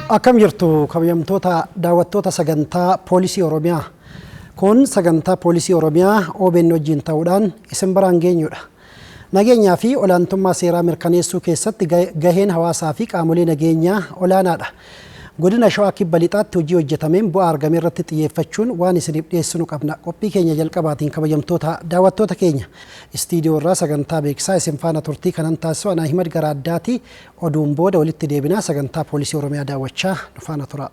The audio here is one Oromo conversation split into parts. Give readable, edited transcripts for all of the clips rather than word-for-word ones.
Akkam jirtu kabajamtoota daawwattoota sagantaa Poolisii Oromiyaa. Kun sagantaa Poolisii Oromiyaa OBN wajjin ta'uudhaan isin biraan geenyudha. Nageenyaa fi olaantummaa seeraa mirkaneessuu keessatti gaheen hawaasaa fi qaamolee nageenyaa olaanaadha. Godina Shawaa Kibba Lixaatti hojii hojjetameen bu'aa argame irratti xiyyeeffachuun waan isiniif dhiyeessinu qabna. Qophii keenya jalqabaatiin kabajamtoota daawwattoota keenya istiidiyoo irraa sagantaa beeksisaa isin faana turtii kanan taasisu ana Ahimad Garaaddaati. Oduun booda walitti deebinaa sagantaa Poolisii Oromiyaa daawwachaa nu faana tura.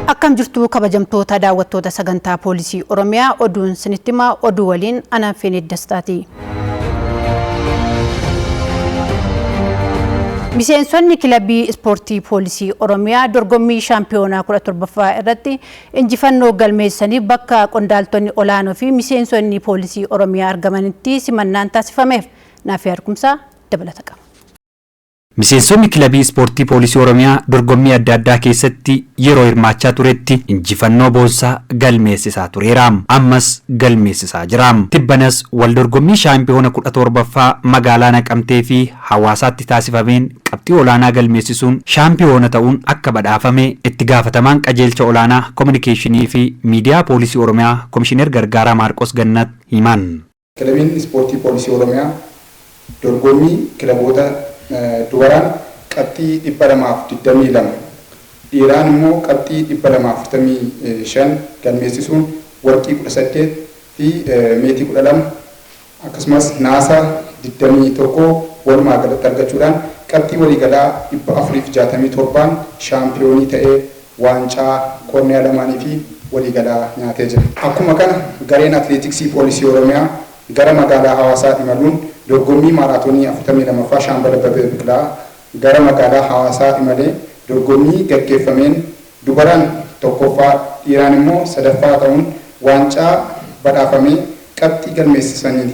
Akkam jirtu kabajamtoota daawwattoota sagantaa Poolisii Oromiyaa, oduun sinitti himaa, oduu waliin anaan Feeneet Dastaati. Miseensonni kilabii ispoortii Poolisii Oromiyaa dorgommii shaampiyoonaa 17ffaa irratti injifannoo galmeessaniif bakka qondaaltonni olaanoo fi miseensonni Poolisii Oromiyaa argamanitti simannaan taasifameef. Naafii Harkumsaa dabalata qaba. Miseensonni kilabii ispoortii Poolisii Oromiyaa dorgommii adda addaa keessatti yeroo hirmaachaa turetti injifannoo boonsaa galmeessisaa tureera. Ammas galmeessisaa jira. Tibbanas waldorgommii shaampiyoona 17ffaa magaalaa Naqamtee fi Hawaasaatti taasifameen qabxii olaanaa galmeessisuun shaampiyoona ta'uun akka badhaafame itti gaafatamaan qajeelcha olaanaa kominikeeshinii fi miidiyaa Poolisii Oromiyaa Komishineer Gargaaraa Maarqos Gannat himan. Kilabiin Ispoortii Poolisii Oromiyaa dorgommii kilaboota dubaraan qabxii 222, dhiiraan immoo qabxii 245 galmeessisuun warqii 18 fi meetii 12 akkasumas naasa 21 walumaa galatti argachuudhaan qabxii waliigalaa 467n shaampiyoonii ta'ee waancaa korniyaa lamaanii fi waliigalaa nyaatee jira. Akkuma kana gareen Atileetiksii Poolisii Oromiyaa gara magaalaa Hawaasaa imaluun dorgommii maaraatoonii 42ffaa Shaambal Abbabee Biqilaa gara magaalaa Hawaasaa imalee dorgommii gaggeeffameen dubaraan 1ffaa dhiiraan immoo 3ffaa ta'uun waancaa badhaafamee qabxii galmeessisaniif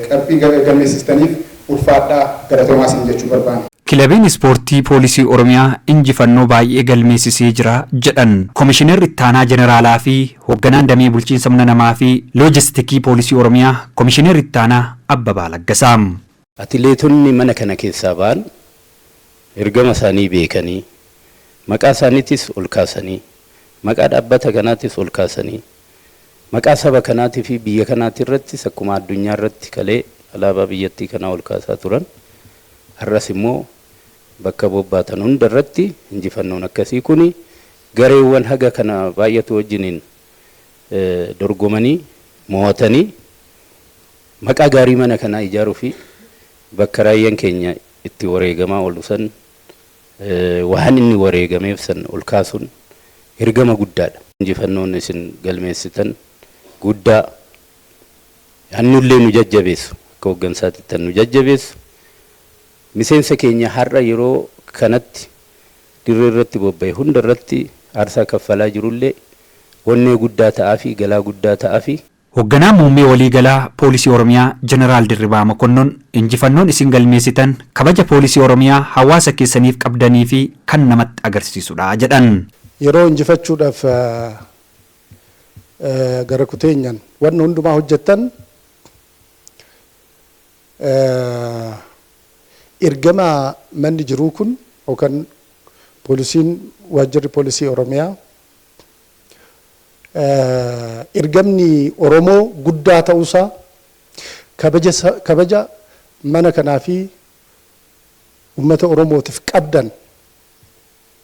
qabxii galmeessistaniif ulfaadhaa galatoomaa isin jechuu barbaanna. Kilabiin Ispoortii Poolisii Oromiyaa injifannoo baay'ee galmeessisee jira jedhan Komishinerri Ittaanaa Jeneraalaa fi Hoogganaan Damee Bulchiinsa Humna Namaa fi Loojistikii Poolisii Oromiyaa Komishinerri Ittaanaa Abbabaa Laggasaa. Atileetonni mana kana keessaa ba'an ergama isaanii beekanii, maqaa isaaniitis ol kaasanii, maqaa dhaabbata kanaatis ol kaasanii, maqaa saba kanaatii fi biyya kanaati irrattis akkuma addunyaa irratti kalee alaabaa biyyattii kanaa ol kaasaa turan, har'as immoo bakka bobbaatan hunda irratti injifannoon akkasii kuni gareewwan haga kana baay'atu wajjiniin dorgomanii mo'atanii maqaa gaarii mana kanaa ijaaruu fi bakka raayyaan keenya itti wareegamaa oolu san waan inni wareegameef san ol kaasuun ergama guddaadha. Injifannoon isin galmeessitan guddaa annullee nu jajjabeessu, akka hooggansaatitti nu jajjabeessu, miseensa keenya har'a yeroo kanatti dirree irratti bobba'e hunda irratti aarsaa kaffalaa jirullee onnee guddaa ta'aa fi galaa guddaa ta'aa fi. Hoogganaan Muummee Waliigalaa Poolisii Oromiyaa Jeneraal Dirribaa Mokonnon injifannoon isin galmeessitan kabaja Poolisii Oromiyaa hawaasa keessaniif qabdanii fi kan namatti agarsiisudha jedhan. Yeroo injifachuudhaaf gara kuteenyaan wanni hundumaa hojjettan ergama manni jiruu kun yookaan poolisiin waajjirri Poolisii Oromiyaa ergamni Oromoo guddaa ta'uusaa kabaja mana kanaa fi uummata Oromootiif qabdan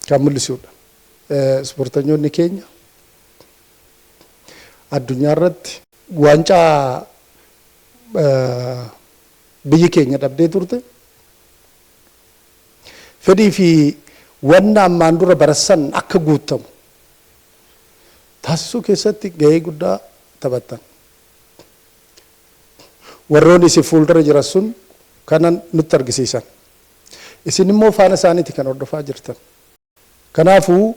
kan mul'isudha. Ispoortanyoonni keenya addunyaa irratti waancaa biyyi keenya dhabdee turte fedhii fi wanna ammaan dura barassan akka guutamu taasisuu keessatti gahee guddaa taphattan. Warroonni isin fuuldura jiran sun kanan nutti argisiisan. Isin immoo faana isaaniiti kan hordofaa jirtan. Kanaafuu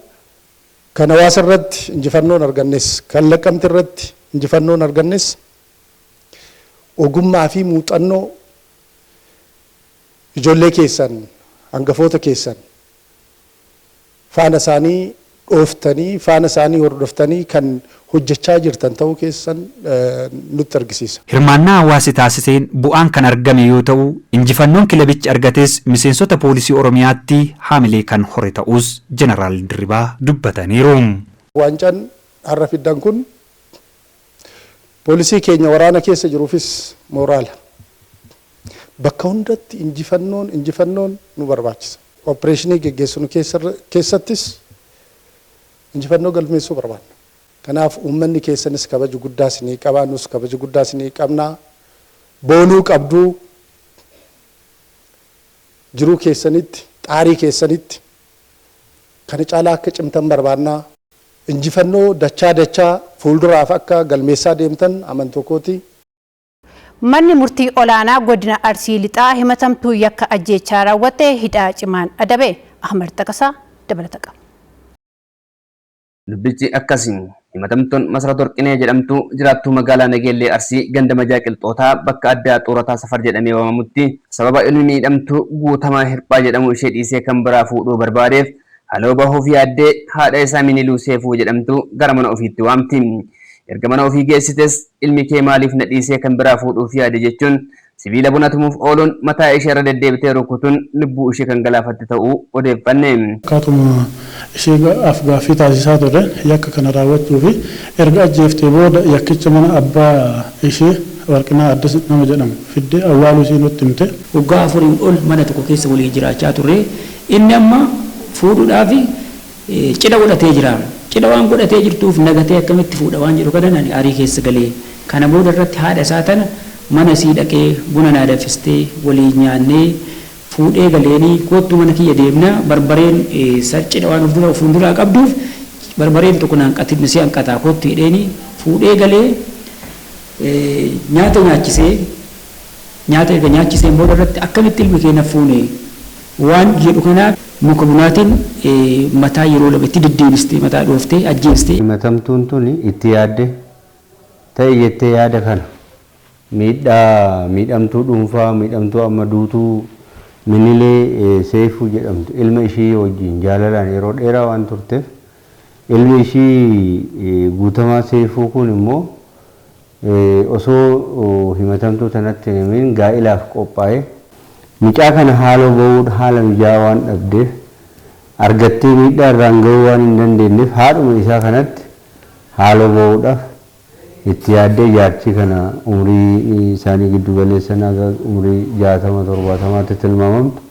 kan hawaasa irratti injifannoon argannes, kan Laqqamti irratti injifannoon argannes ogummaa fi muuxannoo ijoollee keessan, hangafoota keessan faana isaanii dhooftanii faana isaanii hordoftanii kan hojjechaa jirtan ta'uu keessan nutti argisiisa. Hirmaannaa hawaasi taasiseen bu'aan kan argame yoo ta'u, injifannoon kilabichi argates miseensota poolisii Oromiyaatti haamilee kan hore ta'us Jeneraal Dirribaa dubbataniiru. Waancaan har'a fiddan kun poolisii keenya waraana keessa jiruufis mooraala. Bakka hundatti injifannoon nu barbaachisa. Opereeshinii geggeessinu keessattis injifannoo galmeessuu barbaanna. Kanaaf uummanni keessanis kabaja guddaa isinii qaba, nus kabaja guddaa isinii qabna. Boonuu qabduu jiruu keessanitti, xaarii keessanitti kana caalaa akka cimtan barbaannaa. Injifannoo dachaa dachaa fuulduraaf akka galmeessaa deemtan amantuu kooti. Manni murtii olaanaa godina Arsii Lixaa himatamtuu yakka ajjeechaa raawwatte hidhaa cimaan adabe. Ahmad Taqasaa dabalata qaba. Dubbichi akkasiin himatamtuun Masarat Warqinee jedhamtu jiraattuu magaalaa Nageellee Arsii ganda Majaa Qilxootaa bakka addaa Xoorataa Safar jedhamee waamamutti sababa ilmi miidhamtuu Guutamaa Hirphaa jedhamu ishee dhiisee kan biraa fuudhuu barbaadeef haloo bahuuf yaaddee haadha isaa Miniluu Seefuu jedhamtu gara mana ofiitti waamti. Erga mana ofii geessites ilmi kee maaliif na dhiisee kan biraa fuudhuuf yaade jechuun sibiila buna tumuuf ooluun mataa ishee irra deddeebitee rukutuun lubbuu ishee kan galaafatte ta'uu odeeffanne. Akkaatuma ishee af-gaaffii taasisaa turre yakka kana raawwachuu fi erga ajjeeftee booda yakkicha mana abbaa ishee Warqinaa Addis nama jedhamu fiddee awwaaluu ishee nutti himte. Waggaa 4n ol mana tokko keessa waliin jiraachaa turre. Inni amma fuudhuudhaaf cidha godhatee jira. Cidha waan godhatee jirtuuf nagatee akkamitti fuudha waan jedhu kanan ani aarii keessa galee. Kana booda irratti haadha isaa tana mana isii dhaqee buna naa danfistee waliin nyaannee fuudhee galeenii koottu mana kiyya deemna barbareen cidha waan of dura fuulduraa qabduuf barbareen tokko naan qatin si hanqataa koottu jedheeni fuudhee galee nyaata nyaachisee nyaata erga nyaachiseen booda irratti akkamitti ilmi kee na fuune waan jedhu kanaaf muka bunaatiin mataa yeroo lama itti deddeebistee mataa dhooftee ajjeeste. Himatamtuun tuni itti yaadde ta'e jettee yaada kana miidhaa miidhamtuu dhuunfaa miidhamtuu amma duutuu Minilee Seefuu jedhamtu ilma ishii wajjin jaalalaan yeroo dheeraa waan turteef ilmi ishii Guutamaa Seefuu kun immoo osoo himatamtuu tanatti hin himin gaa'ilaaf qophaa'e mucaa kana haaloo ba'uun haala mijaa'aa waan dhabdeef argattee miidhaa irraan ga'uu waan hin dandeenyeef haadhuma isaa kanatti haaloo ba'uudhaaf itti yaaddee jaartii kana umrii isaanii giddu galeessan haga umrii 60 70tti tilmaamamtu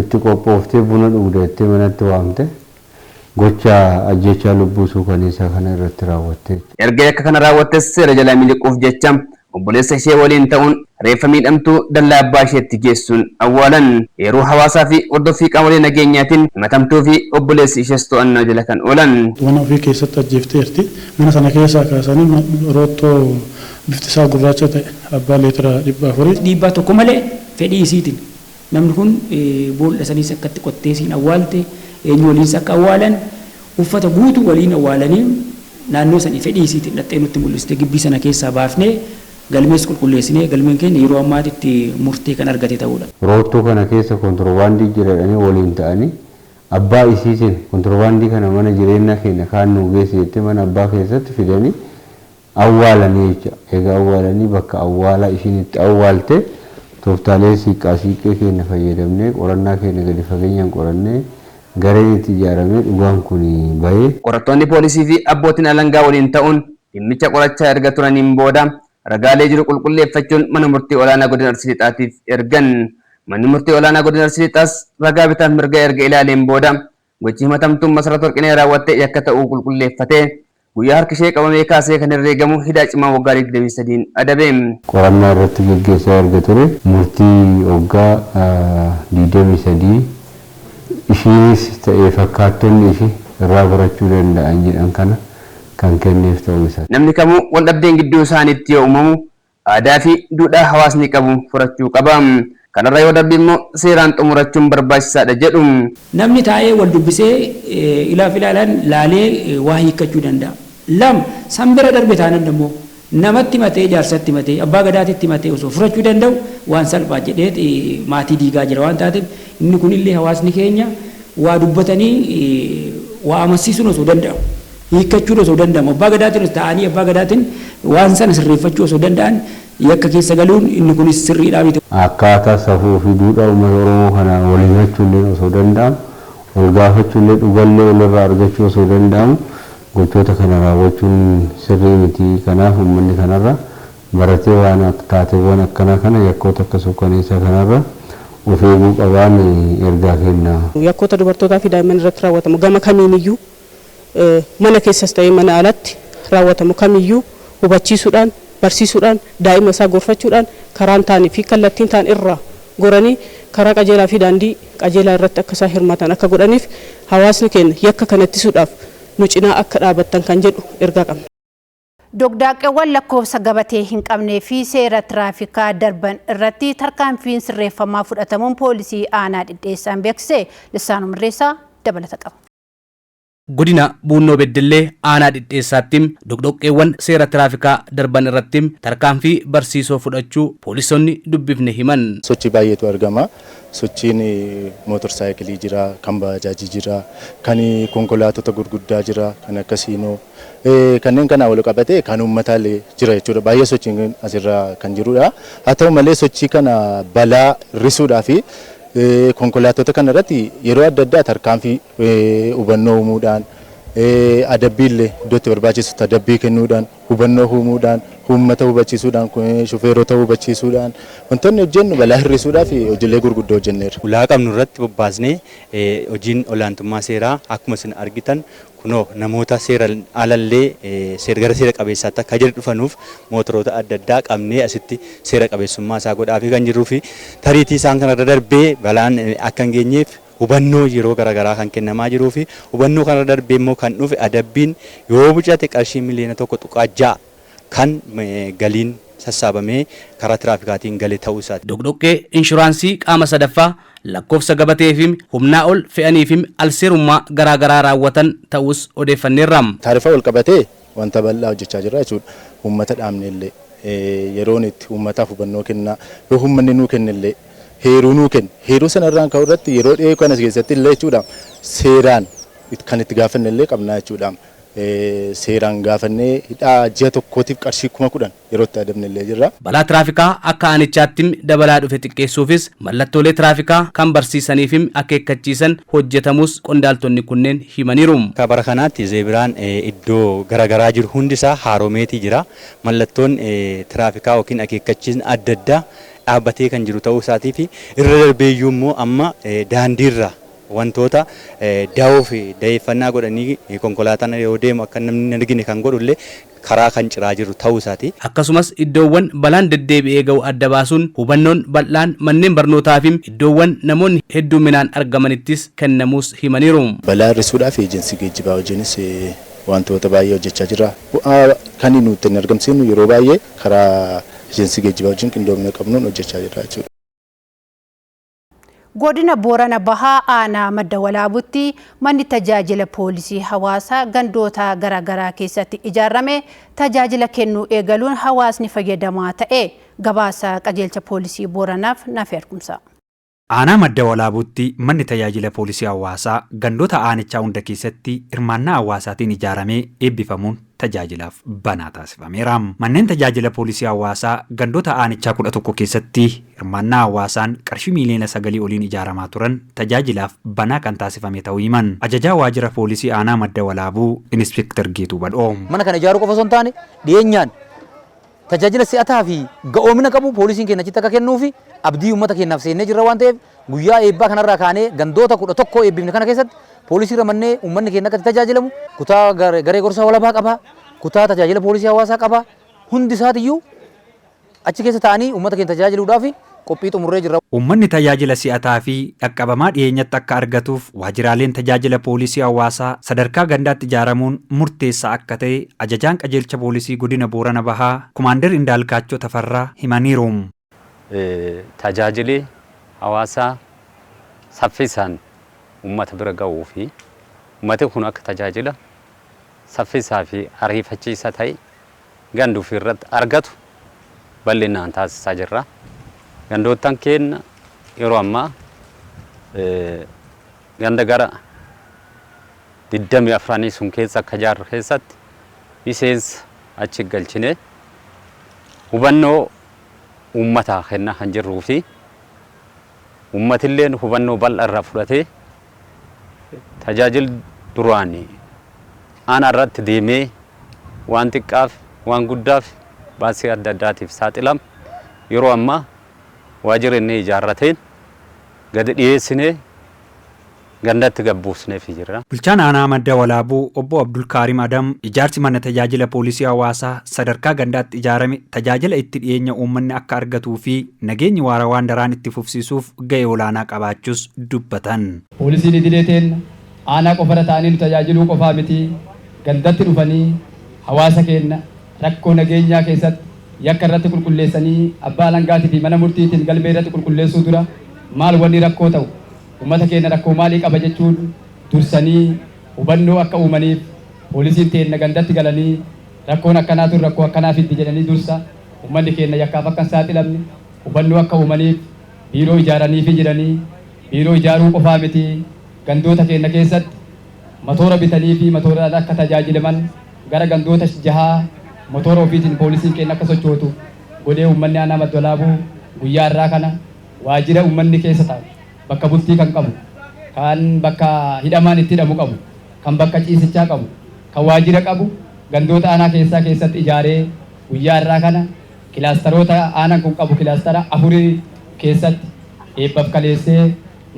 itti qophooftee buna dhugda jettee manatti waamte gocha ajjeechaa lubbuu suukaneessaa kana irratti raawwatte jechuudha. Erga yakka kana raawwattes seera jalaa miliquuf jecha obboleessa ishee waliin ta'uun reeffa miidhamtuu dallaa abbaa isheetti geessuun awwaalan. Eeruu hawaasaa fi hordoffii qaamolee nageenyaatiin himatamtuu fi obboleessi ishees to'annoo jala kan oolan. Mana ofii keessatti ajjeefteerti. Mana sana keessaa kaasanii roottoo bifti isaa gurraacha ta'e abbaa leetira 400. Dhiibbaa tokko malee fedhii isiitiin namni kun boolla saniis akka itti qottee isiin awwaalte eenyu waliinis akka awwaalan uffata guutuu waliin awwaalanii naannoo sanii fedhii isiitiin dhaxxee nutti mul'iste gibbii sana keessaa baafnee galmees qulqulleessinee galmeen keenya yeroo ammaatitti murtee kan argate ta'uudha. Roottoo kana keessa kontirobaandii jira jedhanii waliin ta'anii abbaa isiitiin kontirobaandii kana mana jireenyaa keenya kaan nuu geessi jettee mana abbaa keessatti fidanii awwaalanii jecha. Egaa awwaalanii bakka awwaalaa ishiin itti awwaalte tooftaalee siiqqaa siiqqee keenya fayyadamnee qorannaa keenya gadi fageenyaan qorannee gareen itti ijaaramee dhugaan kun bahee. Qorattoonni poolisii fi abbootiin alangaa waliin ta'uun dhimmicha qorachaa erga turaniin booda ragaalee jiru qulqulleeffachuun mana murtii olaanaa godina Arsii Lixaatiif ergan. Manni murtii olaanaa godina Arsii Lixaas ragaa bitaaf mirgaa erga ilaaleen booda gochi himatamtuun Masarat Warqinee raawwatte yakka ta'uu qulqulleeffatee guyyaa harki ishee qabamee kaasee kan herreegamu hidhaa cimaa waggaa 23n adabe. Qorannaa irratti geggeessaa erga ture murtii waggaa 23 ishiinis ta'ee fakkaattonni ishii irraa barachuu danda'an jedhan kana kan kenneef ta'uu isaati. Namni kamuu waldhabdeen gidduu isaaniitti yoo uumamu aadaa fi duudhaa hawaasni qabu furachuu qaba. Kanarra yoo darbe immoo seeraan xumurachuun barbaachisaadha jedhu. Namni taa'ee wal dubbisee ilaaf ilaalaan laalee waa hiikkachuu danda'a. Lama, san bira darbe taanan immoo namatti himatee, jaarsatti himatee, abbaa gadaatitti himatee osoo furachuu danda'u waan salphaa jedheet maatii diigaa jira waan taateef inni kunillee hawaasni keenya waa dubbatanii Waa amansiisuun osoo danda'amu, hiikkachuun osoo danda'amu, abbaa gadaatiin ta'anii abbaa gadaatiin waan sana sirreeffachuu osoo danda'an yakka keessa galuun inni kunis sirriidhaa miti. Akkaataa safuu fi duudhaa uummata Oromoo kanaan wal himachuullee osoo danda'amu, wal gaafachuullee dhugallee walirraa argachuu osoo danda'amu gochoota kana raawwachuun sirrii miti. Kanaaf uummanni kanarra baratee waan taateewwan akkanaa kana yakkoota akka suukaneessaa kanarra of eeguu qabaan ergaa kenna. Yakkoota dubartootaa fi daa'imman irratti raawwatamu gama kamiiniyyuu mana keessas ta'ee mana alatti raawwatamu kamiyyuu hubachiisuudhaan, barsiisuudhaan, daa'ima isaa gorfachuudhaan karaan ta'anii fi kallattiin ta'an irraa goranii karaa qajeelaa fi daandii qajeelaa irratti akka isaan hirmaatan akka godhaniif hawaasni keenya yakka kana ittisuudhaaf nu cinaa akka dhaabattan kan jedhu ergaa qabna. Dogdaaqeewwan lakkoofsa gabatee hin qabnee fi seera tiraafikaa darban irratti tarkaanfiin sirreeffamaa fudhatamuun poolisii aanaa Dhidheessaan beeksise. Lissaanuu Mirreessaa dabalata qaba. Godina Buunnoo Beddellee aanaa Dhidheessaatti doqdoqqeewwan seera tiraafikaa darban irratti tarkaanfii barsiisoo fudhachuu poolisoonni dubbifne himan. Sochii baay'eetu argama. Sochiin mootorsaayikilii jira, kan baajaajii jira, kan konkolaatota gurguddaa jira, kan akkasiinoo kanneen kanaan wal qabatee kan uummataallee jira jechuudha. Baay'ee sochiin asirra kan jirudha. Haa ta'u malee sochii kana balaa hir'isuudhaa fi konkolaattota kana irratti yeroo adda addaa tarkaanfii hubannoo uumuudhaan, adabbiillee iddoo itti barbaachisutti adabbii kennuudhaan, hubannoo uumuudhaan, uummata hubachiisuudhaan, shufeerota hubachiisuudhaan wantoonni hojjennu balaa hir'isuudhaaf hojiilee gurguddoo hojjenneerra. Ulaa qabnu irratti bobbaasnee hojiin olaantummaa seeraa akkuma isin argitan kunoo namoota seera alallee gara seera qabeessaatti akka jira dhufanuuf mootoroota adda addaa qabnee asitti seera qabeessummaa isaa godhaafii kan jirruu fi tariitii isaan kanarra darbee balaan akka hin geenyeef hubannoo yeroo garaagaraa kan kennamaa jiruu fi hubannoo kanarra darbee immoo kan dhufe adabbiin yoo bucate qarshii miliyoona 1.6 kan galiin sassaabamee karaa tiraafikaatiin gale ta'uu isaati. Doqdoqqee inshuraansii qaama sadaffaa lakkoofsa gabatee fi humnaa ol fe'anii fi alseerummaa garaagaraa raawwatan ta'us odeeffanneerra. Taarifa wal qabatee wanta bal'aa hojjechaa jirra jechuudha. Uummata dhaabne illee yeroon itti uummataaf hubannoo kennaa yoo uummanni nuu kenne illee heeruu nuu kenne heeruu sanarraan ka'u irratti yeroo dhiyoo kanas keessatti illee jechuudha seeraan kan itti gaafanne illee qabnaa jechuudha. Seeraan gaafannee hidhaa ji'a tokkootiif qarshii 10,000 yeroo itti adabne illee jirra. Balaa tiraafikaa akka aanichaatti dabalaa dhufe xiqqeessuufis mallattoolee tiraafikaa kan barsiisanii fi akeekkachiisan hojjetamus qondaaltonni kunneen himaniiru. Akka bara kanaatti zeebiraan iddoo garaagaraa jiru hundisaa haaromeetii jira. Mallattoon tiraafikaa yookiin akeekkachiisni adda addaa dhaabbatee kan jiru ta'uu isaatii fi irra darbeeyyuu immoo amma daandiirra wantoota da'oo fi da'eeffannaa godhanii konkolaataan yoo deemu akka namni hin argine kan godhullee karaa kan ciraa jiru ta'uu isaati. Akkasumas iddoowwan balaan deddeebi'ee ga'u adda baasuun hubannoon bal'aan manneen barnootaa fi iddoowwan namoonni hedduminaan argamanittis kennamuus himaniiru. Balaa hir'isuudhaaf eejensii geejjibaa wajjinis wantoota baay'ee hojjechaa jirra. Bu'aa kan nuti hin argamsiifnu yeroo baay'ee karaa eejensii geejjibaa wajjin qindoomina qabnuun hojjechaa jirra jechuudha. Godina Boorana Bahaa aanaa Madda Walaabutti manni tajaajila poolisii hawaasaa gandoota garaagaraa keessatti ijaarame tajaajila kennuu eegaluun hawaasni fayyadamaa ta'e gabaasa qajeelcha poolisii Booranaaf naaf ergumsa. Aanaa Madda Walaabutti manni tajaajila poolisii hawaasaa gandoota aanichaa hunda keessatti hirmaannaa hawaasaatiin ijaaramee eebbifamuun tajaajilaaf banaa taasifameera. Manneen tajaajila poolisii hawaasaa gandoota aanichaa 11 keessatti hirmaannaa hawaasaan qarshii miliyoona 9 oliin ijaaramaa turan tajaajilaaf banaa kan taasifame ta'uu himan. Ajajaa waajjira poolisii aanaa Madda Walaabuu Inspektar Geetuu Badhoo. Mana kana ijaaruu qofa osoo hin taane dhiyeenyaan tajaajila si'ataa fi ga'oomina qabu poolisiin keenya achitti akka kennuu fi abdii uummata keenyaaf seennee jirra waan ta'eef guyyaa eebbaa kanarraa kaanee gandoota 11 eebbifne kana keessatti poolisii ramannee uummanni keenya akka itti tajaajilamu kutaa garee gorsaa walabaa qaba, kutaa tajaajila poolisii hawaasaa qaba, hundi isaatiyyuu achi keessa taa'anii uummata keenya tajaajiluudhaaf qophii xumurree jirra. Uummanni tajaajila si'ataa fi dhaqqabamaa dhiyeenyatti akka argatuuf waajjiraaleen tajaajila poolisii hawaasaa sadarkaa gandaatti ijaaramuun murteessaa akka ta'e ajajaan qajeelcha poolisii godina Boorana Bahaa Kumaandar Indaalkaachoo Tafarraa himaniiru. Tajaajilli hawaasaa saffisaan uummata bira ga'uu fi uummati kun akka tajaajila saffisaa fi ariifachiisaa ta'e ganda ofii irratti argatu bal'inaan taasisaa jirra. Gandoottan keenya yeroo ammaa ganda gara 24 sun keessa akka jaarru keessatti miseensa achi galchine hubannoo uummataa kennaa kan jirruu fi uummatilleen hubannoo bal'aa irraa fudhatee tajaajila duraanii aanaa irratti deemee waan xiqqaaf waan guddaaf baasii adda addaatiif saaxilam yeroo ammaa waajjira inni ijaarrateen gadi dhiyeessinee gandatti gabbuusneef jira. Bulchaan aanaa Madda Walaabuu obbo Abdulkaarim Adam ijaarsi mana tajaajila poolisii hawaasaa sadarkaa gandaatti ijaarame tajaajila itti dhiyeenya uummanni akka argatuu fi nageenyi waarawaan daraan itti fufsiisuuf ga'ee olaanaa qabaachuus dubbatan. Poolisiin idileeteen aanaa qofarra ta'anii nu tajaajiluu qofaa miti, gandatti dhufanii hawaasa keenya rakkoo nageenyaa keessatti yakka irratti qulqulleessanii abbaa alangaatii fi mana murtiitiin galmee irratti qulqulleessuu dura maal wanni rakkoo ta'u uummata keenya rakkoo maalii qaba jechuun dursanii hubannoo akka uumaniif poolisiin teenna gandatti galanii rakkoon akkanaa tun rakkoo akkanaa fiddi jedhanii dursa uummanni keenya yakkaaf akka hin saaxilamne hubannoo akka uumaniif biiroo ijaaranii fi jedhanii biiroo ijaaruu qofaa miti, gandoota keenya keessatti motora bitanii fi motoraan akka tajaajilaman gara gandoota 6 motora ofiitiin poolisiin keenya akka sochootu godhee uummanni aanaa Madda Walaabuu guyyaa irraa kana waajjira uummanni keessa taa'u bakka bultii kan qabu, kan bakka hidhamaan itti hidhamu qabu, kan bakka ciisichaa qabu, kan waajjira qabu gandoota aanaa keessaa keessatti ijaaree guyyaa irraa kana kilaastaroota aanaan kun qabu kilaastara 4 keessatti eebbaaf kaleessee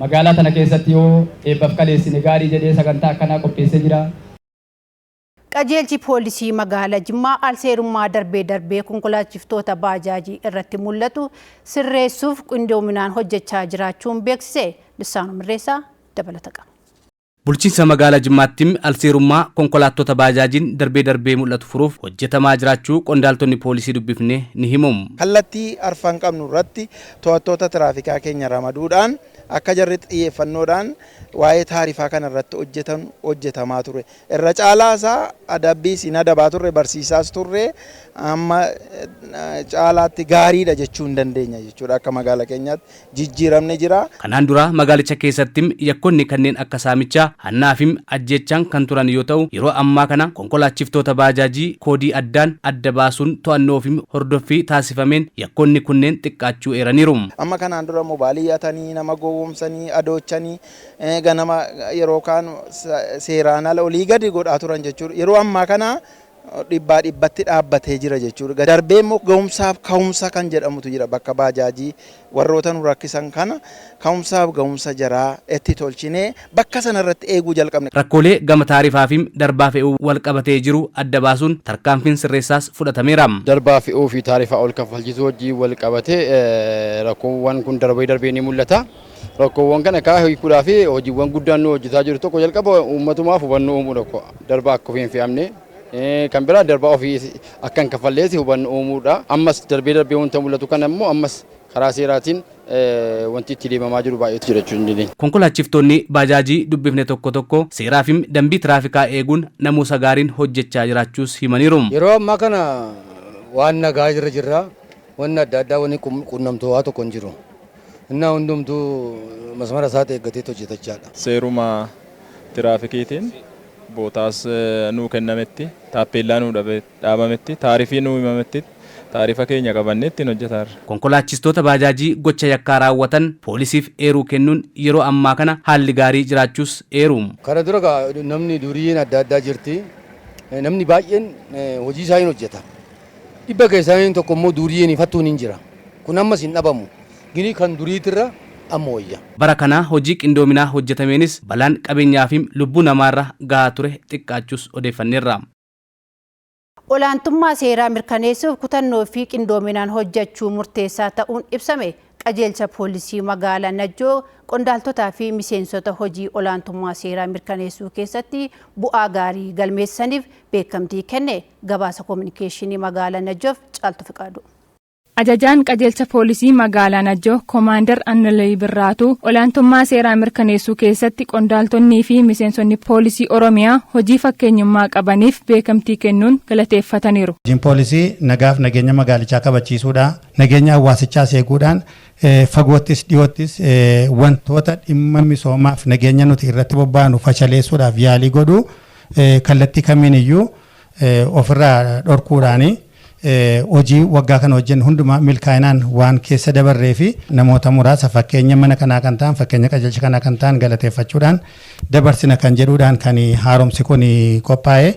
magaalaa tana keessatti yoo eebbaaf kaleessine gaarii jedhee sagantaa akkanaa qopheessee jira. Qajeelchi poolisii magaalaa Jimmaa alseerummaa darbee darbee konkolaachiftoota baajaajii irratti mul'atu sirreessuuf qindoominaan hojjechaa jiraachuun beeksise. Lissaanuu Mirreessaa dabalata qaba. Bulchiinsa magaalaa Jimmaatti alseerummaa konkolaattota baajaajiin darbee darbee mul'atu furuuf hojjetamaa jiraachuu qondaaltonni poolisii dubbifne ni himu. Kallattii arfan qabnu irratti to'attoota tiraafikaa keenya ramaduudhaan akka jarri xiyyeeffannoodhaan waa'ee taarifaa kana irratti hojjetan hojjetamaa ture. Irra caalaa isaa adabbii siin adabaa turre, barsiisaas turre, amma caalaatti gaariidha jechuu hin dandeenya jechuudha. Akka magaalaa keenyaatti jijjiiramni jira. Kanaan dura magaalicha keessatti yakkoonni kanneen akka saamichaa, hannaa fi ajjechaan kan turan yoo ta'u yeroo ammaa kana konkolaachiftoota baajaajii koodii addaan adda baasuun to'annoo fi hordoffii taasifameen yakkoonni kunneen xiqqaachuu eeraniiru. Amma kanaan dura mobaayilii hatanii, nama gowwoomsanii, adoochanii, ganama yeroo kaan seeraan ala olii gadi godhaa turan jechuudha. Yeroo ammaa kana 100% dhaabbatee jira jechuudha. Darbee immoo ga'umsaaf ka'umsa kan jedhamutu jira bakka baajaajii warroota nu rakkisan kana ka'umsaaf ga'umsa jaraa itti tolchinee bakka sanarratti eeguu jalqabne. Rakkoolee gama taarifaa fi darbaa fe'uu wal qabatee jiru adda baasuun tarkaanfiin sirreessaas fudhatameera. Darbaa fe'uu fi taarifaa ol kaffalchiisuu wajjin wal qabatee rakkoowwan kun darbee darbee ni mul'ata. Rakkoowwan kana kaa hiikuudhaa fi hojiiwwan guddaan nu hojjetaa jiru tokko jalqaba uummatumaaf hubannoo uumuu tokko darbaa akka ofii hin fe'amne, kan biraa darbaa ofii akka hin kaffalleessi hubannoo uumuudha. Ammas darbee darbee wanta mul'atu kana immoo ammas karaa seeraatiin wanti itti deemamaa jiru baay'eetu jira jechuun dandeenya. Konkolaachiftoonni baajaajii dubbifne tokko tokko seeraa fi dambii tiraafikaa eeguun namuusa gaariin hojjechaa jiraachuus himaniiru. Yeroo ammaa kana waan nagaa irra jirra, wanni adda addaa wanni quunnamtuu waa tokko hin jiru. Innaa hundumtuu masmara isaa eeggatee hojjetachaadha. Seeruma tiraafikiitiin bootaas nuu kennametti, taappeellaa nuu dhaabametti, taarifii nuu himametti taarifa keenya qabannee ittiin hojjetarra. Konkolaachistoota baajaajii gocha yakkaa raawwatan poolisiif eeruu kennuun yeroo ammaa kana haalli gaarii jiraachuus eeru. Kana dura namni duriin adda addaa jirti. Namni baay'een hojii isaa hin hojjeta. 100 keessaa inni tokko immoo duriin fattuun hin jira. Kun ammas hin dhabamu. Gini kan duriitirra amma wayya. Bara kana hojii qindoominaa hojjetameenis balaan qabeenyaa fi lubbuu namaarra gahaa ture xiqqaachuus odeeffanneerra. Olaantummaa seeraa mirkaneessuuf kutannoo fi qindoominaan hojjechuu murteessaa ta'uun ibsame. Qajeelcha poolisii magaalaa Najjoo qondaaltotaa fi miseensota hojii olaantummaa seeraa mirkaneessuu keessatti bu'aa gaarii galmeessaniif beekamtii kenne. Gabaasa koominikeeshinii magaalaa Najjoof Caaltu Fiqaadu. Ajajaan qajeelcha poolisii magaalaa Najjoo Koomaandar Annalee Birraatu olaantummaa seeraa mirkaneessuu keessatti qondaaltonnii fi miseensonni poolisii Oromiyaa hojii fakkeenyummaa qabaniif beekamtii kennuun galateeffataniiru. Hojiin poolisii nagaaf nageenya magaalichaa kabachiisuudha. Nageenya hawaasichaas eeguudhaan fagoottis dhiyoottis wantoota dhimma misoomaaf nageenya nuti irratti bobba'anu fashaleessuudhaaf yaalii godhu kallattii kamiin iyyuu ofirraa dhorkuudhaani hojii waggaa kana hojjennu hundumaa milkaa'inaan waan keessa dabarree fi namoota muraasa fakkeenya mana kanaa kan ta'an, fakkeenya qajeelcha kanaa kan ta'an galateeffachuudhaan dabarsina kan jedhuudhaan kan haaromsi kun qophaa'e.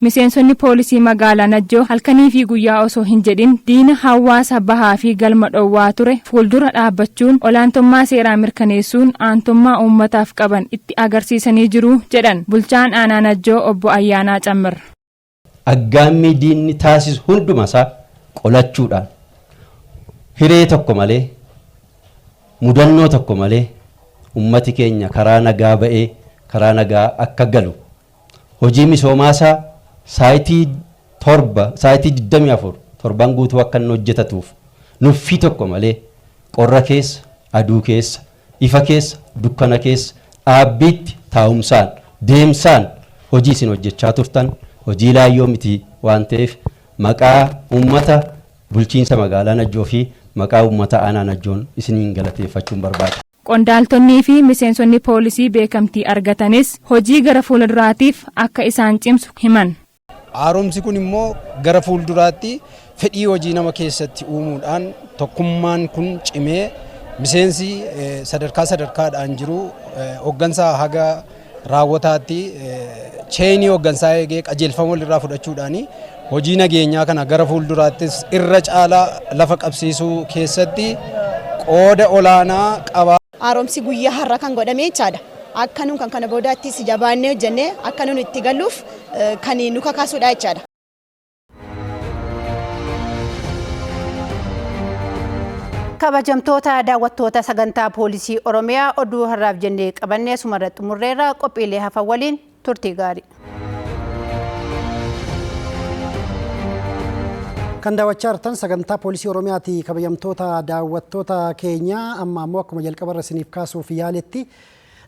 Miseensonni poolisii magaalaa Najjoo halkanii fi guyyaa osoo hin jedhin diina hawaasa bahaa fi galma dhowwaa ture fuuldura dhaabbachuun olaantummaa seeraa mirkaneessuun aantummaa uummataaf qaban itti agarsiisanii jiru jedhan bulchaan aanaa Najjoo obbo Ayyaanaa Cammir. Aggaammii diinni taasisu hunduma isaa qolachuudhaan hiree tokko malee, mudannoo tokko malee ummati keenya karaa nagaa ba'ee karaa nagaa akka galu hojii misoomaasaa saayitii 7, saayitii 24 torban guutuu akka inni hojjetatuuf nuffii tokko malee qorra keessa, aduu keessa, ifa keessa, dukkana keessa dhaabbiitti taa'umsaan deemsaan hojii isin hojjechaa turtan hojii laayyoo miti waan ta'eef maqaa uummata bulchiinsa magaalaa Najjoo fi maqaa uummata aanaa Najjoon isiniin galateeffachuun barbaada. Qondaaltonnii fi miseensonni poolisii beekamtii argatanis hojii gara fuulduraatiif akka isaan cimsu himan. Haaromsi kun immoo gara fuulduraatti fedhii hojii nama keessatti uumuudhaan tokkummaan kun cimee miseensi sadarkaa sadarkaadhaan jiru hooggansaa haga raawwataatti cheenii hooggansaa eegee qajeelfama walirraa fudhachuudhaan hojii nageenyaa kana gara fuulduraattis irra caalaa lafa qabsiisuu keessatti qooda olaanaa qaba. Haaromsi guyyaa har'a kan godhame jechaadha. Akka nuun kan kana boodaattis jabaannee hojjennee akka nuun itti galuuf kan nu kakaasuudha jechaadha. Kabajamtoota daawwattoota sagantaa poolisii Oromiyaa oduu har'aaf jennee qabannee asumarra xumurreerra, qophiilee hafan waliin turtii gaarii. Kan daawwachaa jirtan sagantaa poolisii Oromiyaati. Kabajamtoota daawwattoota keenya, amma ammoo akkuma jalqabarra isiniif kaasuuf yaaletti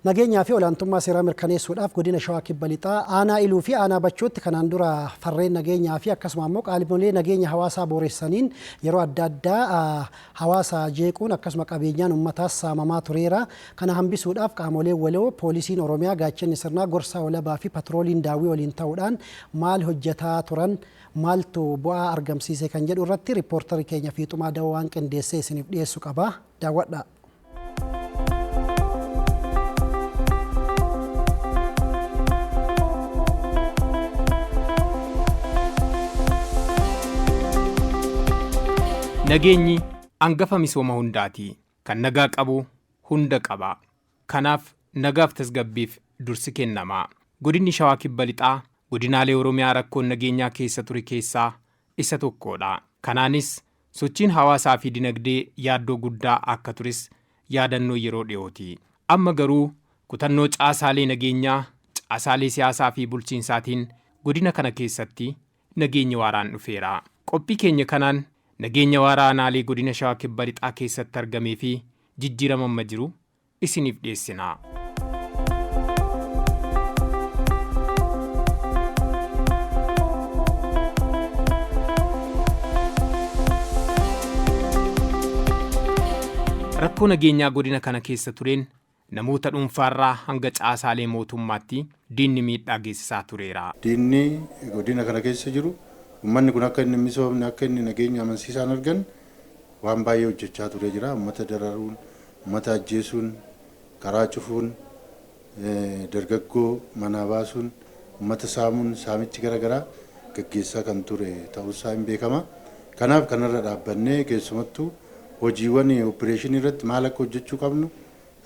nageenyaa fi olaantummaa seeraa mirkaneessuudhaaf godina Shawaa Kibba Lixaa aanaa Iluu fi aanaa Bachuutti kanaan dura farreen nageenyaa fi akkasuma ammoo qaamolee nageenya hawaasaa booressaniin yeroo adda addaa hawaasa jeequun akkasuma qabeenyaan uummataas saamamaa tureera. Kana hambisuudhaaf qaamoleen waloo poolisiin Oromiyaa, gaachanni sirnaa, gorsaa walabaa fi patrooliin daawwii waliin ta'uudhaan maal hojjetaa turan, maaltu bu'aa argamsiise kan jedhu irratti riippoortarri keenya Fiixumaa Dawoo waan qindeessee isiniif dhiyeessu qaba. Daawwadhaa. Nageenyi hangafa misooma hundaati. Kan nagaa qabu hunda qaba. Kanaaf nagaaf tasgabbiif dursi kennama. Godinni Shawaa Kibba Lixaa godinaalee Oromiyaa rakkoon nageenyaa keessa ture keessaa isa tokkodha. Kanaanis sochiin hawaasaa fi dinagdee yaaddoo guddaa akka tures yaadannoo yeroo dhiyooti. Amma garuu kutannoo caasaalee nageenyaa, caasaalee siyaasaa fi bulchiinsaatiin godina kana keessatti nageenyi waaraan dhufeera. Qophii keenya kanaan nageenya waaraa aanaalee godina Shawaa Kibba Lixaa keessatti argamee fi jijjiirama amma jiru isiniif dhiyeessina. Rakkoo nageenyaa godina kana keessa tureen namoota dhuunfaarraa hanga caasaalee mootummaatti diinni miidhaa geessisaa tureera. Diinni godina kana keessa jiru uummanni kun akka inni misoomne, akka inni nageenya amansiisaan argan waan baay'ee hojjechaa ture jira. Uummata dararuun, uummata ajjeesuun, karaa cufuun, dargaggoo manaa baasuun, uummata saamuun, saamichi garaagaraa gaggeessaa kan ture ta'uusaa hin beekama. Kanaaf kanarra dhaabbannee keessumattuu hojiiwwan opereeshinii irratti maal akka hojjechuu qabnu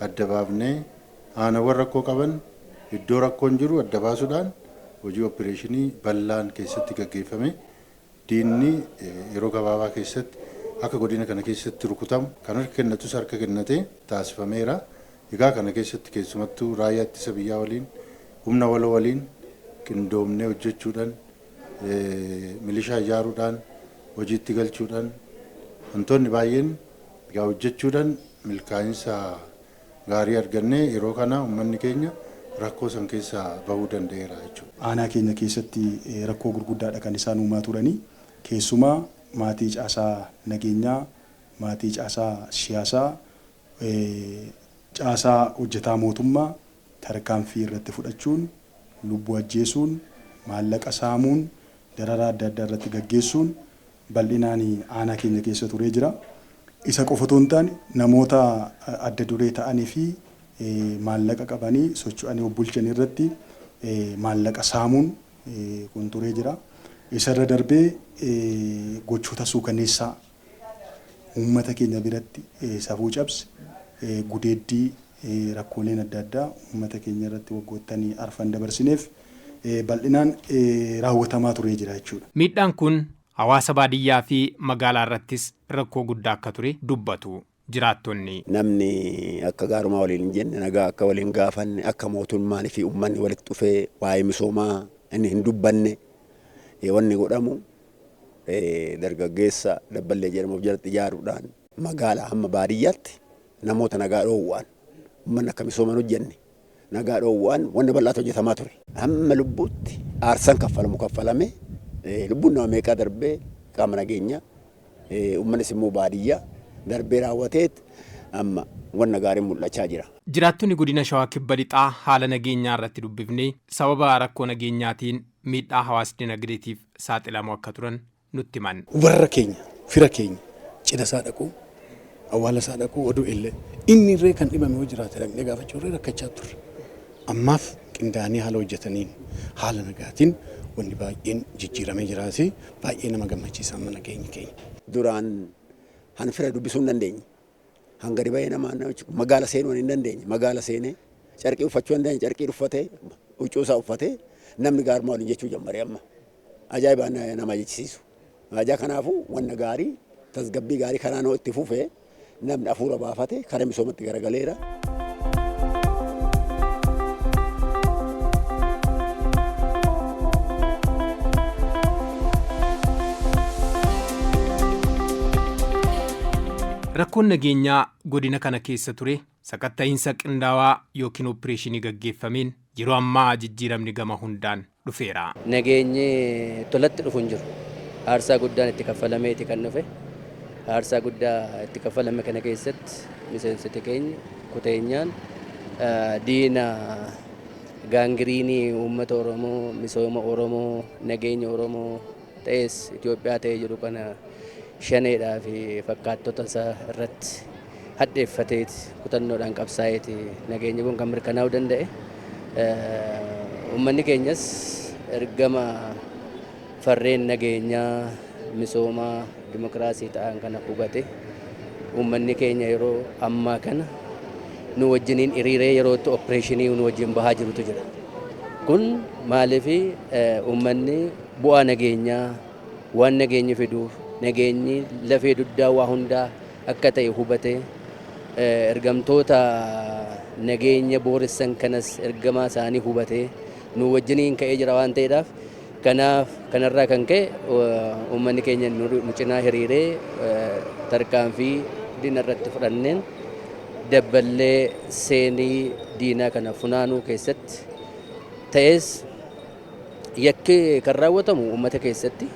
adda baafnee aanawwan rakkoo qaban iddoo rakkoon jiru adda baasuudhaan hojii opereeshinii bal'aan keessatti gaggeeffame diinni yeroo gabaabaa keessatti akka godina kana keessatti rukutamu kan harka kennatus harka kennatee taasifameera. Egaa kana keessatti keessumattuu raayyaa ittisa biyyaa waliin humna waloo waliin qindoomnee hojjechuudhaan, milishaa ijaaruudhaan, hojiitti galchuudhaan, Wantoonni baay'een egaa hojjechuudhaan milkaa'insa gaarii argannee yeroo kana uummanni keenya rakkoo san keessaa bahuu danda'eera jechuudha. Aanaa keenya keessatti rakkoo gurguddaadha kan isaan uumaa turanii keessumaa maatii caasaa nageenyaa, maatii caasaa siyaasaa, caasaa hojjetaa mootummaa tarkaanfii irratti fudhachuun, lubbuu ajjeesuun, maallaqa saamuun, dararaa adda addaa irratti gaggeessuun bal'inaan aanaa keenya keessa turee jira. Isa qofa otoo hin taane namoota adda duree ta'anii fi maallaqa qabanii socho'anii of bulchan irratti maallaqa saamuun kun turee jira. Isarra darbee gochoota suukaneessaa uummata keenya biratti safuu cabse gudeeddii rakkooleen adda addaa uummata keenya irratti waggoottanii arfan dabarsineef bal'inaan raawwatamaa turee jira jechuudha. Miidhaan kun hawaasa baadiyyaa fi magaalaa irrattis rakkoo guddaa akka ture dubbatu jiraattonni. Namni akka gaarumaa waliin hin jenne, nagaa akka waliin gaafanne, akka mootummaan fi uummanni walitti dhufee waa'ee misoomaa inni hin dubbanne wanni godhamu dargaggeessa dabballee jedhamuuf jalatti ijaaruudhaan magaalaa hamma baadiyyaatti namoota nagaa dhoowwaan uummanni akka misooman hojjenne nagaa dhoowwaan wanni bal'aatu hojjetamaa ture. Hamma lubbuutti aarsaan kaffalamu kaffalame lubbuun nama meeqaa darbee qaama nageenyaa uummannis immoo baadiyyaa darbee raawwateet amma wanna gaariin mul'achaa jira. Jiraattonni godina Shawaa Kibba Lixaa haala nageenyaa irratti dubbifnee sababa rakkoo nageenyaatiin miidhaa hawaas dinagdeetiif saaxilamoo akka turan nutti himan. Warra keenya, fira keenya cidha isaa dhaquu, awwaala isaa dhaquu oduu illee inni irree kan dhibame yoo jiraate dhaqnee gaafachuu irree rakkachaa turre. Ammaaf qindaa'anii haala hojjetaniin haala nagaatiin wanni baay'een jijjiiramee jiraati baay'ee nama gammachiisa amma nageenyi keenya. Duraan hanfira dubbisuu hin dandeenye. Hanga dhibee namaa magaala seenuu hin dandeenye. Magaala seenee carqii uffachuu hin dandeenye. Carqii uffatee huccuu isaa uffatee namni gaarumaa waliin jechuu jalqabe amma. Ajaa'ibaan nama jechisiisu. Ajaa kanaafuu wanna gaarii tasgabbii gaarii kanaan itti fufee namni hafuura baafate karaa misoomatti garagaleera. Rakkoon nageenyaa godina kana keessa ture sakatta'iinsa qindaawaa yookiin opereeshinii gaggeeffameen yeroo ammaa jijjiiramni gama hundaan dhufeera. Nageenyi tolatti dhufu hin jiru. Aarsaa guddaan itti kaffalameeti kan dhufe. Aarsaa guddaa itti kaffalame kana keessatti miseensota keenya kuteenyaan diina gaangiriinii uummata Oromoo, misooma Oromoo, nageenya Oromoo ta'es Itoophiyaa ta'ee jiru kana shaneedhaa fi fakkaattota isaa irratti hadheeffateeti kutannoodhaan qabsaa'eeti nageenyi kun kan mirkanaa'uu danda'e. Uummanni keenyas ergama farreen nageenyaa misoomaa dimokiraasii ta'an kana hubate uummanni keenya yeroo ammaa kana nu wajjiniin hiriiree yeroo itti opereeshinii nu wajjin bahaa jirutu jira. Kun maaliif uummanni bu'aa nageenyaa waan nageenyi fiduuf nageenyi lafee dugdaa waa hundaa akka ta'e hubate ergamtoota nageenya booressan kanas ergamaa isaanii hubate nu wajjiniin ka'ee jira waan ta'eedhaaf kanaaf kanarraa kan ka'e uummanni keenya nu cinaa hiriiree tarkaanfii diina irratti fudhanneen dabballee seenii diinaa kana funaanuu keessatti ta'es yakki kan raawwatamu uummata keessatti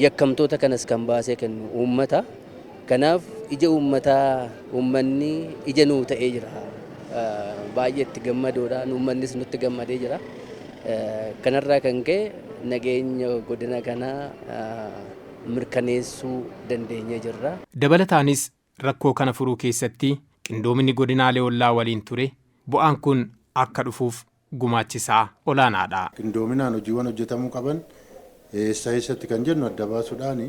yakkamtoota kanas kan baasee kennu uummata. Kanaaf ija uummataa uummanni ija nuu ta'ee jira. Baay'ee itti gammadoodha. Uummannis nutti gammadee jira. Kanarraa kan ka'e nageenya godina kanaa mirkaneessuu dandeenyee jirra. Dabalataanis rakkoo kana furuu keessatti qindoominni godinaalee ollaa waliin ture bu'aan kun akka dhufuuf gumaachisaa olaanaadha. Qindoominaan hojiiwwan hojjetamuu qaban eessa eessatti kan jennu adda baasuudhaan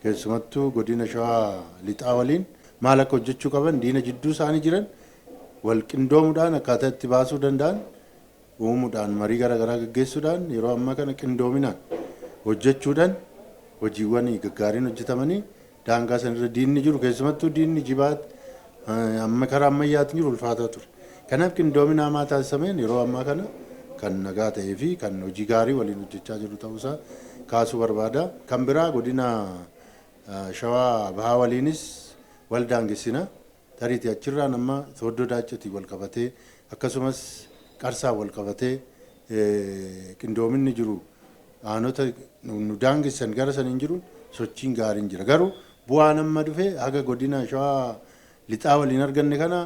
keessumattuu godina Shawaa Lixaa waliin maal akka hojjechuu qaban diina jidduu isaanii jiran wal qindoomuudhaan akkaataa itti baasuu danda'an uumuudhaan marii garaagaraa gaggeessuudhaan yeroo ammaa kana qindoominaan hojjechuudhaan hojiiwwan gaggaariin hojjetamanii daangaa sanarra diinni jiru keessumattuu diinni jibaat amma karaa ammayyaatiin jiru ulfaataa ture. Kanaaf qindoomina hamaa taasisameen yeroo ammaa kana kan nagaa ta'ee fi kan hojii gaarii waliin hojjechaa jiru ta'uusaa kaasuu barbaada. Kan biraa godina Shawaa Bahaa waliinis wal daangessina. Tariitii achirraan amma Sooddoo Daaccatii wal qabatee akkasumas Qarsaa wal qabatee qindoominni jiru aanota nu daangessan gara saniin jiru sochiin gaariin jira. Garuu bu'aan amma dhufe haga godina Shawaa Lixaa waliin arganne kana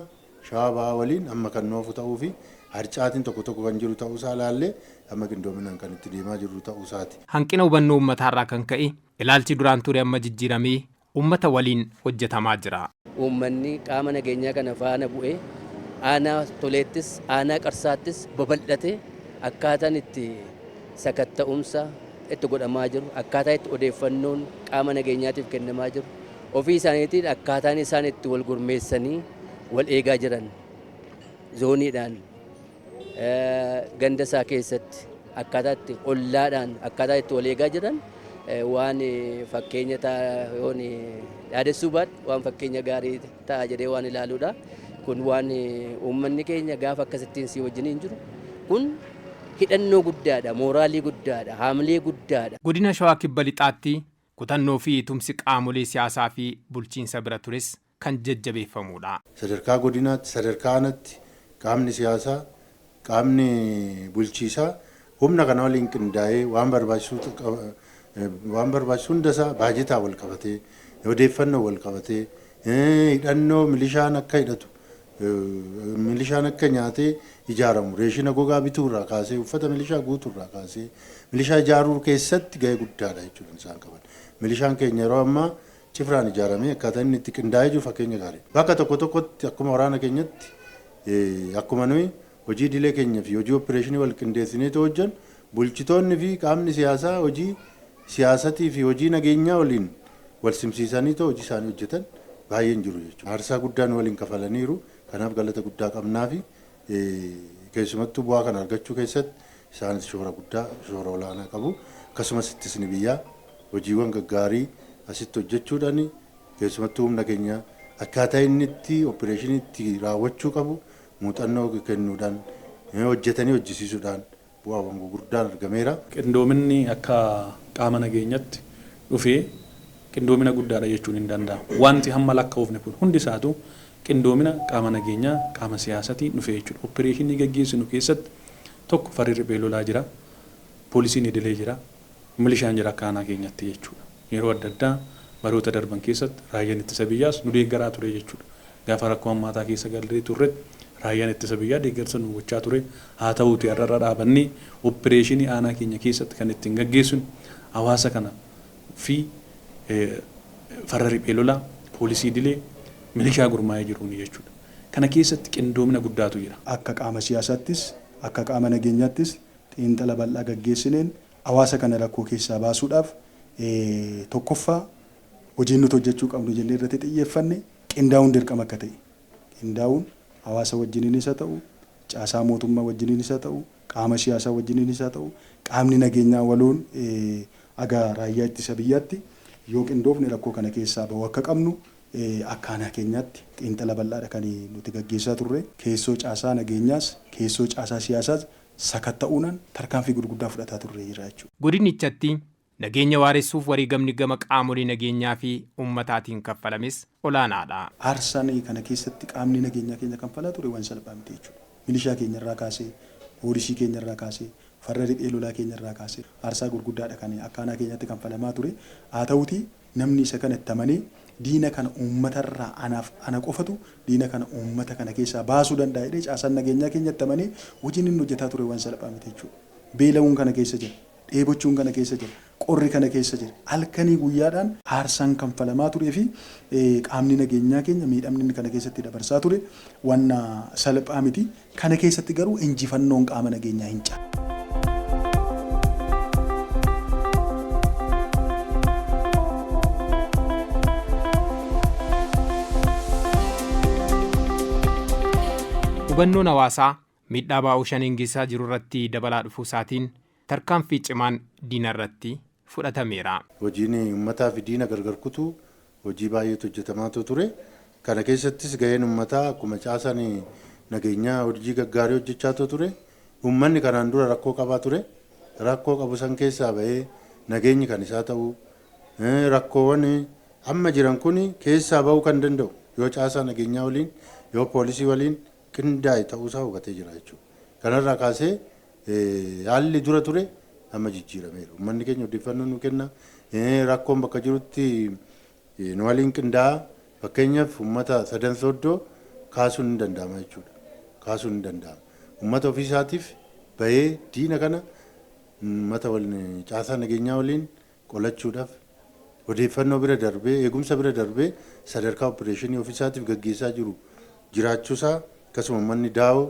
Shawaa Bahaa waliin amma kan nuufu ta'uu fi harcaatiin tokko tokko kan jiru ta'uusaa ilaallee amma qindoominaan kan itti deemaa jirru ta'uusaati. Hanqina hubannoo uummataarraa kan ka'e ilaalchi duraan ture amma jijjiiramee uummata waliin hojjetamaa jira. Uummanni qaama nageenyaa kana faana bu'ee aanaa Toleettis aanaa Qarsaattis babal'ate akkaataan itti sakatta'umsa itti godhamaa jiru, akkaataa itti odeeffannoon qaama nageenyaatiif kennamaa jiru, ofii isaaniitiin akkaataan isaan itti wal gurmeessanii wal eegaa jiran zooniidhaan ganda isaa keessatti akkaataa itti ollaadhaan akkaataa itti wal eegaa jiran waan fakkeenya yoon dhaadessuu baadhe waan fakkeenya gaarii ta'a jedhee waan ilaaluudha. Kun waan uummanni keenya gaafa akkasittiin si wajjiniin jiru kun hidhannoo guddaadha, mooraalii guddaadha, haamilee guddaadha. Godina Shawaa Kibba Lixaatti kutannoo fi tumsi qaamolee siyaasaa fi bulchiinsa bira tures kan jajjabeeffamudha. Sadarkaa godinaatti, sadarkaa aanaatti qaamni siyaasaa, qaamni bulchiisaa humna kana waliin qindaa'ee waan barbaachisu hundasaa baajetaa wal qabatee, odeeffannoo wal qabatee, hidhannoo milishaan akka hidhatu, milishaan akka nyaatee ijaaramu, reeshina gogaa bituurraa kaasee, uffata milishaa guutuurraa kaasee, milishaa ijaaruu keessatti gahee guddaadha jechuudha isaan qaban. Milishaan keenya yeroo ammaa cifraan ijaaramee akkaataa inni itti qindaa'ee jiru fakkeenya gaarii. Bakka tokko tokkotti akkuma waraana keenyatti akkuma nuyi hojii idilee keenya fi hojii opereeshinii wal qindeessinee hojjennu bulchitoonni fi qaamni siyaasaa hojii siyaasatii fi hojii nageenyaa waliin wal simsiisanii hojii isaanii hojjetan baay'een jiru jechuudha. Aarsaa guddaan waliin kafalaniiru. Kanaaf galata guddaa qabnaa fi keessumattuu bu'aa kana argachuu keessatti isaanis shoora guddaa, shoora olaanaa qabu. Akkasumas ittisni biyyaa hojiiwwan gaggaarii asitti hojjechuudhaan keessumattuu humna keenya akkaataa inni itti opereeshinii itti raawwachuu qabu muuxannoo kennuudhaan hojjetanii hojjisiisuudhaan bu'aawwan gurguddaan argameera. Qindoominni akka qaama nageenyatti dhufee qindoomina guddaadha jechuun hin danda'amu. Wanti hamma lakkaa'ufne kun hundi isaatu qindoomina qaama nageenyaa qaama siyaasatiin dhufee jechuudha. Opereeshinii gaggeessinu keessatti tokko farri riphee lolaa jira, poolisiin idilee jira, milishaan jira akka aanaa keenyatti jechuudha. Yeroo adda addaa baroota darban keessatti raayyaan ittisa biyyaas nu deeggaraa ture jechuudha. Gaafa rakkoo hammaataa keessa gallee turretti raayyaan ittisa biyyaa deeggarsa nu gochaa ture. Haa ta'uuti har'arra dhaabannee opereeshinii aanaa keenya keessatti kan ittiin gaggeessinu hawaasa kana fi farra riphee lolaa, poolisii idilee, milishaa gurmaa'ee jiruun jechuudha. Kana keessatti qindoomina guddaatu jira. Akka qaama siyaasaattis akka qaama nageenyaattis xiinxala bal'aa gaggeessineen hawaasa kana rakkoo keessaa baasuudhaaf tokkoffaa hojiin nuti hojjechuu qabnu jennee irratti xiyyeeffanne qindaa'uun dirqama akka ta'e. Qindaa'uun hawaasa wajjiniinis haa ta'u, caasaa mootummaa wajjiniinis haa ta'u, qaama siyaasaa wajjiniinis haa ta'u, qaamni nageenyaa waloon aga raayyaa ittisa biyyaatti yoo qindoofne rakkoo kana keessaa bahu akka qabnu akka aanaa keenyaatti xiinxala bal'aadha kan nuti gaggeessaa turre. Keessoo caasaa nageenyaas, keessoo caasaa siyaasaas sakatta'uudhaan tarkaanfii gurguddaa fudhataa turre jira jechuudha. Godinichatti nageenya waaressuuf wareegamni gama qaamolee nageenyaa fi uummataatiin kaffalames olaanaadha. Aarsaan kana keessatti qaamni nageenyaa keenya kanfalaa ture waan salphaa miti jechuudha. Milishaa keenyarraa kaasee, poolisii keenyarraa kaasee, farra riphee lolaa keenyarraa kaasee aarsaa gurguddaadha kan akka aanaa keenyatti kanfalamaa ture. Haa ta'uutii namni isa kana itti amanee diina kana uummatarraa anaaf ana qofatu diina kana uummata kana keessaa baasuu danda'a jedhee caasaan nageenyaa keenyatti amanee hojiin inni hojjetaa ture waan salphaa miti jechuudha. Beela'uun kana keessa jira, dheebochuun kana keessa jira, qorri kana keessa jira. Halkanii guyyaadhaan aarsaan kanfalamaa turee fi qaamni nageenyaa keenya miidhamni inni kana keessatti dabarsaa ture waan salphaa miti. Kana keessatti garuu injifannoon qaama nageenyaa hin caalu. Hubannoon hawaasaa miidhaa baa'uu shaniin geessisaa jiru irratti dabalaa dhufuu isaatiin tarkaanfii cimaan diina irratti fudhatameera. Hojiin uummataa fi diina gargar kutuu hojii baay'eetu hojjetamaa ture. Kana keessattis gaheen uummataa akkuma caasaan nageenyaa hojii gaggaarii hojjechaa ture. Uummanni kanaan dura rakkoo qabaa ture. Rakkoo qabu san keessaa bahee nageenyi kan isaa ta'u rakkoowwan Amma jiran kun keessaa bahuu kan danda'u yoo caasaa nageenyaa waliin yoo poolisii waliin qindaa'e ta'uusaa hubatee jira jechuudha. Kanarraa kaasee haalli dura ture amma jijjiirameera. Uummanni keenya odeeffannoo nu kenna. Rakkoon bakka jirutti nu waliin qindaa'a. Fakkeenyaaf uummata Sadan Sooddoo kaasuun ni danda'ama jechuudha. Kaasuun ni danda'ama. Uummata ofiisaatiif bahee diina kana uummata waliin caasaa nageenyaa waliin qolachuudhaaf odeeffannoo bira darbee eegumsa bira darbee sadarkaa opereeshinii ofiisaatiif gaggeessaa jiru jiraachuusaa akkasuma uummanni daawoo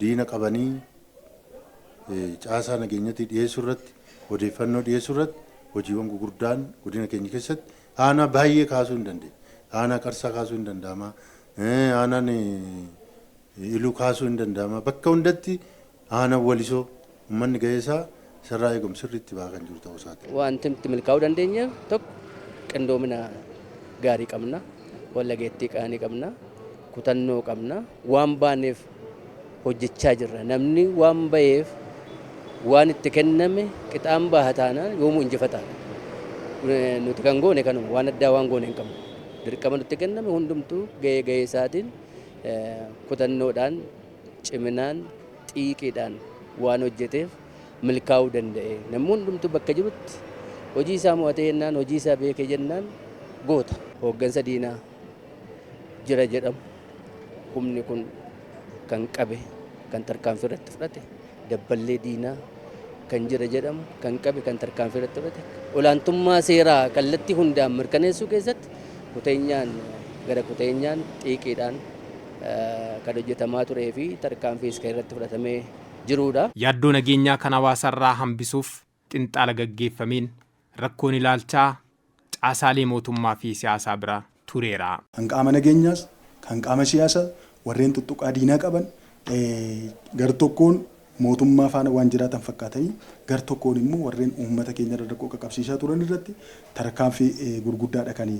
diina qabanii caasaa nageenyatti dhiyeessuu irratti odeeffannoo dhiyeessuu irratti hojiiwwan gurguddaan godina keenya keessatti aanaa baay'ee kaasuu hin dandeenya. Aanaa Qarsaa kaasuu hin danda'ama. Aanaan Iluu kaasuu hin danda'ama. Bakka hundatti aanaan Walisoo uummanni gahee isaa sirraa eegamu sirriitti bahaa kan jiru ta'uu isaati. Wanti nuti milkaa'uu dandeenyeef tokko qindoomina gaarii qabna, wallageettii qaanii qabna, kutannoo qabna, waan baaneef hojjechaa jirra. Namni waan baheef waan itti kenname qixaan baha taanaan yoomuu injifataa. Nuti kan goone kanuma waan addaa waan goone hin qabnu. Dirqama nutti kenname hundumtuu gahee gahee isaatiin kutannoodhaan, ciminaan, xiiqiidhaan waan hojjeteef milkaa'uu danda'e. Namni hundumtuu bakka jirutti hojii isaa mo'atee jennaan, hojii isaa beekee jennaan goota. Hooggansa diinaa jira jedhamu humni kun kan qabe, kan tarkaanfii irratti fudhate, dabballee diinaa kan jira jedhamu kan qabe, kan tarkaanfii irratti fudhate, olaantummaa seeraa kallattii hundaan mirkaneessuu keessatti kuteenyaan gara kuteenyaan xiiqiidhaan kan hojjetamaa turee fi tarkaanfiis kan irratti fudhatamee jirudha. Yaaddoo nageenyaa kan hawaasarraa hambisuuf xinxaala gaggeeffameen rakkoon ilaalchaa caasaalee mootummaa fi siyaasaa bira tureera. Kan qaama nageenyaas, kan qaama siyaasaa, warreen tuttuqaa diinaa qaban gar tokkoon mootummaa faana waan jiraatan fakkaatanii gar tokkoon immoo warreen uummata keenya irra rakkoo qaqqabsiisaa turan irratti tarkaanfii gurguddaadha kan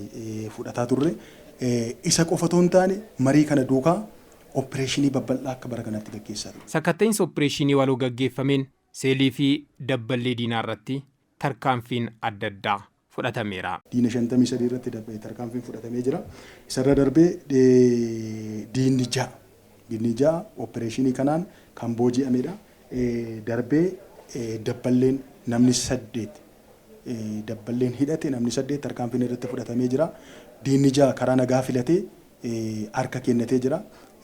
fudhataa turre. Isa qofa otoo hin taane marii kana duukaa opereeshinii babal'aa akka bara kanaatti gaggeessaa ture. Sakatta'insa opereeshinii waloo gaggeeffameen seelii fi dabballee diinaa irratti tarkaanfiin adda addaa fudhatameera. Diina 53 irratti tarkaanfiin fudhatamee jira. Isarra darbee diinni 6 diinni 6 opereeshinii kanaan kan booji'amedha. Darbee dabballeen namni 8 dabballeen hidhate namni 8 tarkaanfiin irratti fudhatamee jira. Diinni 6 karaa nagaa filatee harka kennatee jira.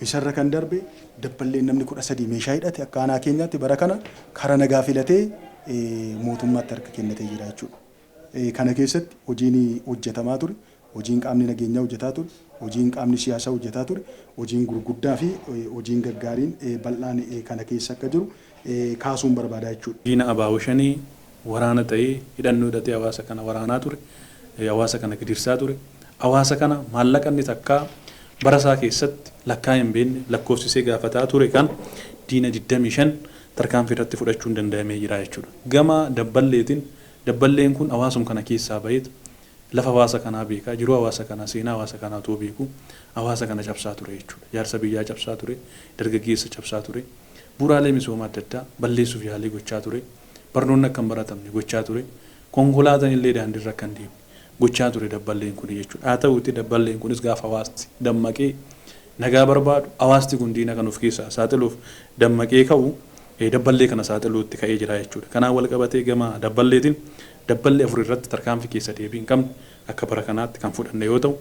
Isarra kan darbe dabballeen namni 13 meeshaa hidhate akka aanaa keenyaatti bara kana karaa nagaa filatee mootummaatti harka kennatee jira jechuudha. Kana keessatti hojiin hojjetamaa ture, hojiin qaamni nageenyaa hojjetaa ture, hojiin qaamni siyaasaa hojjetaa ture, hojiin gurguddaa fi hojiin gaggaariin bal'aan kana keessa akka jiru kaasuun barbaada jechuudha. Diina abaaboo shanii waraana ta'ee hidhannoo hidhatee hawaasa kana waraanaa ture, hawaasa kana gidirsaa ture, hawaasa kana maallaqa inni takkaa bara isaa keessatti lakkaa hin beekne lakkoofsisee gaafataa ture kan diina 25 tarkaanfii irratti fudhachuun danda'amee jira jechuudha. Gama dabballeetiin dabballeen kun hawaasuma kana keessaa baheet lafa hawaasa kanaa beekaa, jiruu hawaasa kanaa, seenaa hawaasa kanaa otoo beeku hawaasa kana cabsaa ture jechuudha. Jaarsa biyyaa cabsaa ture, dargaggeessa cabsaa ture, bu'uuraalee misoomaa adda addaa balleessuuf yaalii gochaa ture, barnoonni akka hin baratamne gochaa ture, konkolaataan illee daandiirra akka hin deemne gochaa ture dabballeen kun jechuudha. Haa ta'uuti dabballeen kunis gaafa hawaasti dammaqee nagaa barbaadu, hawaasti kun diina kan of keessaa saaxiluuf dammaqee ka'u dabballee kana saaxiluutti ka'ee jira jechuudha. Kanaan wal qabatee gama dabballeetiin dabballee 4 irratti tarkaanfii keessa deebii hin qabne akka bara kanaatti kan fudhanne yoo ta'u,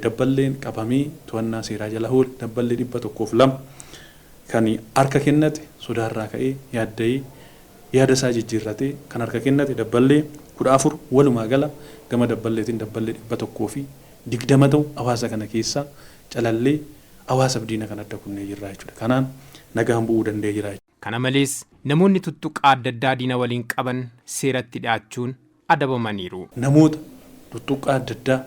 dabballeen qabamee to'annaa seeraa jala oole dabballee 102 kan harka kennate sodaarraa ka'ee yaadda'ee yaada isaa jijjiirratee kan harka kennate dabballee 14 walumaa gala gama dabballeetiin dabballee 120 ta'u hawaasa kana keessaa calallee hawaasaaf diina kan adda kunnee jirra jechuudha. Kanaan nagaan bu'uu danda'ee jira. Kana malees namoonni tuttuqaa adda addaa diina waliin qaban seeratti dhiyaachuun adabamaniiru. Namoota tuttuqaa adda addaa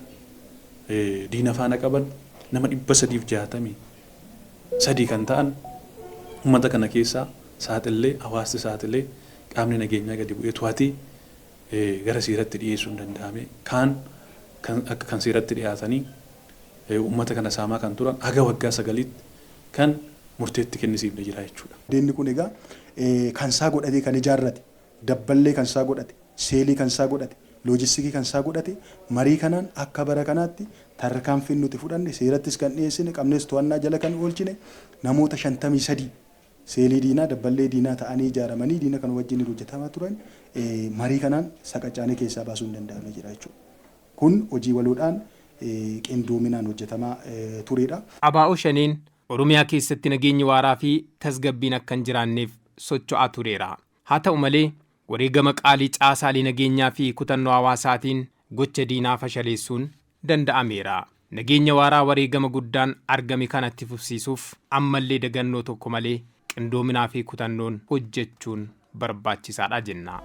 diina faana qaban nama 363 kan ta'an uummata kana keessaa saaxillee hawaasni saaxilee qaamni nageenyaa gadi bu'ee to'atee gara seeratti dhiyeessuun danda'ame. Kaan akka kan seeratti dhiyaatanii uummata kana saamaa kan turan haga waggaa 9tti kan murteetti kennisiifne jira jechuudha. Diinni kun egaa kan isaa godhatee kan ijaarrate, dabballee kan isaa godhate, seelii kan isaa godhate, Loojistikii kan isaa godhate marii kanaan akka bara kanaatti tarkaanfiin nuti fudhanne, seerattis kan dhiyeessine, qabnes to'annaa jala kan oolchine namoota 53 seelii diinaa, dabballee diinaa ta'anii ijaaramanii diina kan wajjin hojjetamaa turan marii kanaan saqacaanii keessaa baasuu hin danda'amne jira jechuudha. Kun hojii waloodhaan qindoominaan hojjetamaa turedha. ABO Shaneen Oromiyaa keessatti nageenyi waaraa fi tasgabbiin akka hin jiraanneef socho'aa tureera. Haa ta'u malee, wareegama qaalii caasaalee nageenyaa fi kutannoo hawaasaatiin gocha diinaa fashaleessuun danda'ameera. Nageenya waaraa wareegama guddaan argame kanatti fufsiisuuf ammallee dagannoo tokko malee qindoominaa fi kutannoon hojjechuun barbaachisaadha jenna.